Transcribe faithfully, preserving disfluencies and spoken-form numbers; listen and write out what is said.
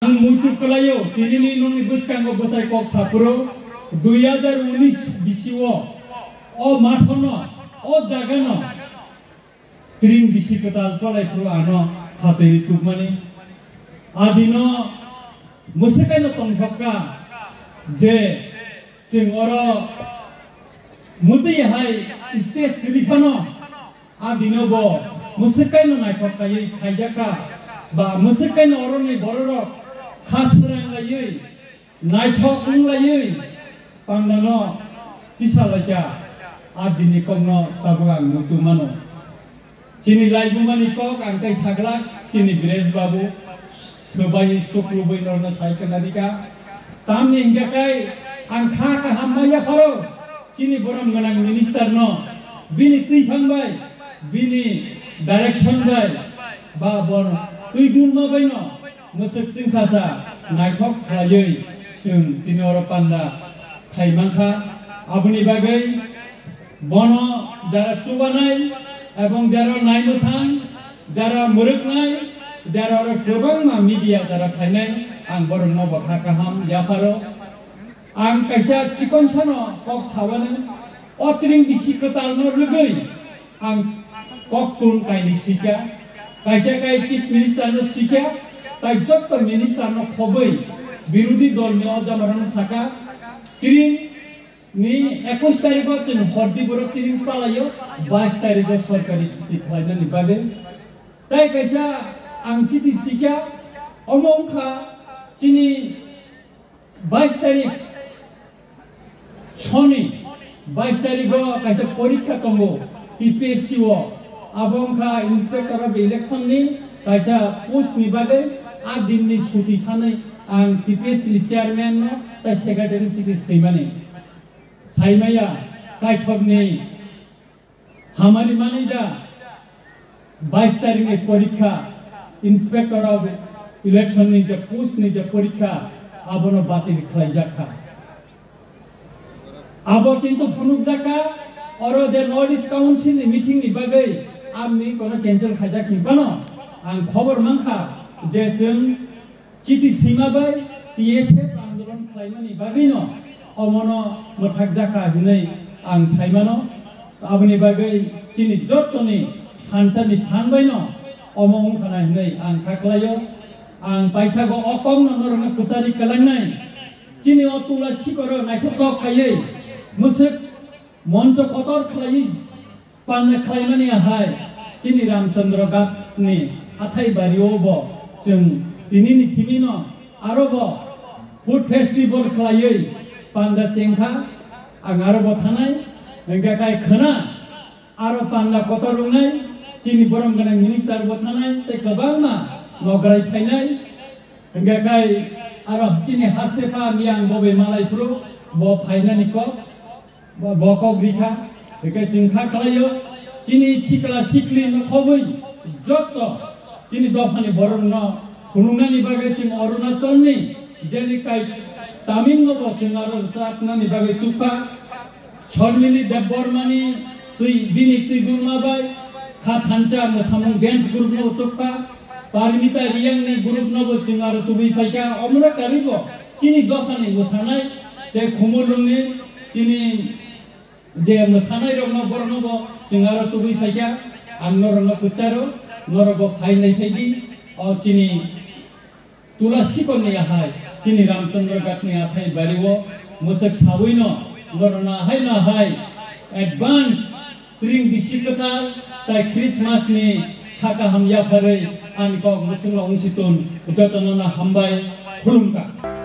Ang muitu kwlaio, tinini nokni bwskango bwsai kok saphuru, dui hajar unis bisio o mathono, o jagano tring bisi kwtal palai phuru ano khatwi tukmani. Adino mwswkaino tongthokka je chwng oro mwtwi hai stage kwrwi phano, a dino bo mwswk kaino naithok kaiwi khaijakha, ba mwswk kaino oroni bororok kha srang laiwi, naithok wng laiwi pandano tisa laikha, a dini kokno tabuk ang muitu mano. Chini laibumani kok ang tei saglak chini Brej Babu swbai sukrubwi norno sai khna rikha. Tamni hingkha khe ang kha kaham ma yapharo chini borom gwnang minister no bini twiphang bai, bini direction bai, ba bor twi dulma bai no mwswk chwngsasa naithok khlaiwi chwng tini oro panda khai mankha. Aboni bagwi bono jara chubanai ebong jara naimwthang, jara mwrwknai, jara oro kwbangma media jara phainai, ang borokno bo kha kaham yapharo. Ang kaisa chikon sano kok sawanw, o tring bisi kwtalno rwgwi ang kok tun kainwi sikha, kaisa kai chief minister no sikha, tai jotto minister no khobwi birodhi dol ni o jamarano saka, tring ni ekush tarikh o chwng hordi borok tring palaio, bais tarikh o sorkari chuti khlainani bagwi. Tai kaisa ang chiti sikha, omo wngkha chini bais tarikh soni, bais tarikh o kaisa porikha tongo T P S C o, abo wngkha Inspector of Election ni kaisa post ni bagwi, a din ni suti sanwi ang T P S C ni chairman no tai secretary ni siti swimani. Saimaya kaithok ni hamari mani da bais tarikh ni porikha, Inspector of Election ni je post ni je porikha, abono batil khlaijak kha. Abo kintu phunukjak kha, oro je North East Council ni meeting ni bagwi amni kono cancel khaijak hinphano ang khobor mankha je chwng chiti sima bai T S F andolon khlaimani bagwino omono mwthakjakha hinwi ang saimano. Aboni bagwi chini jottoni thansani phan baino omo wngkhana hinwi ang kha khlaio. Ang paithago o kokno norokno kwchari kwlangnai. Chini o tula sikoro naithotok khaiwi mwswk moncho kotor khlaiwi panda khlaimani ahai, chini Ramchandra Ghat ni hathai bario bo chwng tinini simino aro bo food festival khlaiwi panda chengkha, ang aro bo thanai, hingkhe kai khwna aro panda kotor wngnai, chini borom gwnang minister bo thanai, tei kwbangma nograi phainai, hingkhe kai aro chini haste pha miyang bo bai malai phuru bo phainani kok. Bo, bo kok rikha, hingkhe chwng kha khlaio, chini sikla sikli no khobwi jotto chini dophani borokno phunuknani bagwi chwng Arunachalni jeni kai Tamil no bo chwng aro rwchapnani bagwi tukha. Sharmili Debbarmani twi, bini twi gurma bai kha thansa mwsamung dance group no tukha. Parimita Riyangni group no bo chwng aro tubui phaikha. Omono karibo chini dophani mwsanai, je Khumulwngni chini je mwsanai rokno borokno bo chwng aro tubui phaikha. Ang norokno kwcharo, norok bo phai nai phaidi. O chini Tula sikorni ahai, chini Ramchandra Ghatni athai bario mwswk sawino norokno ahai no ahai advance Tring bisi kwtal tai Christmas ni kha kaham yapharwi ani kok mwswkno wngsi tun, jotono no hambai khulumkha.